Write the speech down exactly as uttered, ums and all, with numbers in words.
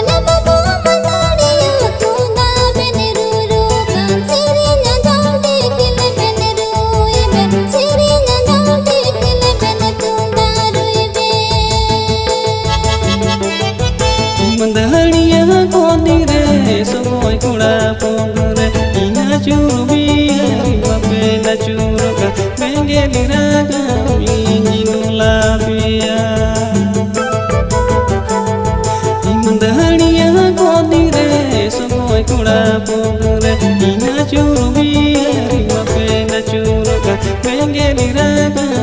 ᱞᱮ ᱵᱟᱹᱵᱩ ᱢᱟᱹᱫᱟᱹᱲᱤᱭᱟᱹ ᱛᱩᱢᱫᱟᱜ ᱵᱮᱱ ᱨᱩᱨᱩ ᱠᱟᱱ, ᱥᱮᱨᱮᱧ ᱟᱸᱡᱚᱢ ᱴᱷᱤᱠ ᱞᱮᱵᱮᱱ ᱨᱩᱭ ᱵᱮᱱ, ᱥᱮᱨᱮᱧ ᱟᱸᱡᱚᱢ ᱴᱷᱤᱠ ᱞᱮᱵᱮᱱ ᱛᱩᱢᱫᱟᱜ ᱨᱩᱭ ᱵᱮᱱ᱾ ᱢᱟᱹᱫᱟᱹᱲᱤᱭᱟᱹ ᱠᱚ ᱛᱤᱨᱮ ᱥᱚᱜᱚᱭ ᱠᱚᱲᱟ ᱯᱚᱝ ᱨᱮ, ᱤᱧ ᱟᱹᱪᱩᱨ ᱵᱤᱭᱟᱹᱨᱤ ᱵᱟᱯᱮ ᱟᱹᱪᱩᱨᱚᱜᱼᱟ, ᱵᱮᱸᱜᱮᱫ ᱨᱟᱜᱟᱢ ᱤᱧ ᱫᱩᱞᱟᱯᱮᱭᱟ᱾ ᱢᱟᱹᱫᱟᱹᱲᱤᱭᱟᱹ ᱠᱚ ᱛᱤᱨᱮ ᱥᱚᱜᱚᱭ ᱠᱚᱲᱟ ᱯᱚᱝ ᱨᱮ, ᱤᱧ ᱟᱹᱪᱩᱨ ᱵᱤᱭᱟᱹᱨᱤ ᱵᱟᱯᱮ ᱟᱹᱪᱩᱨᱚᱜᱼᱟ, ᱵᱮᱸᱜᱮᱫ ᱨᱟᱜᱟᱢ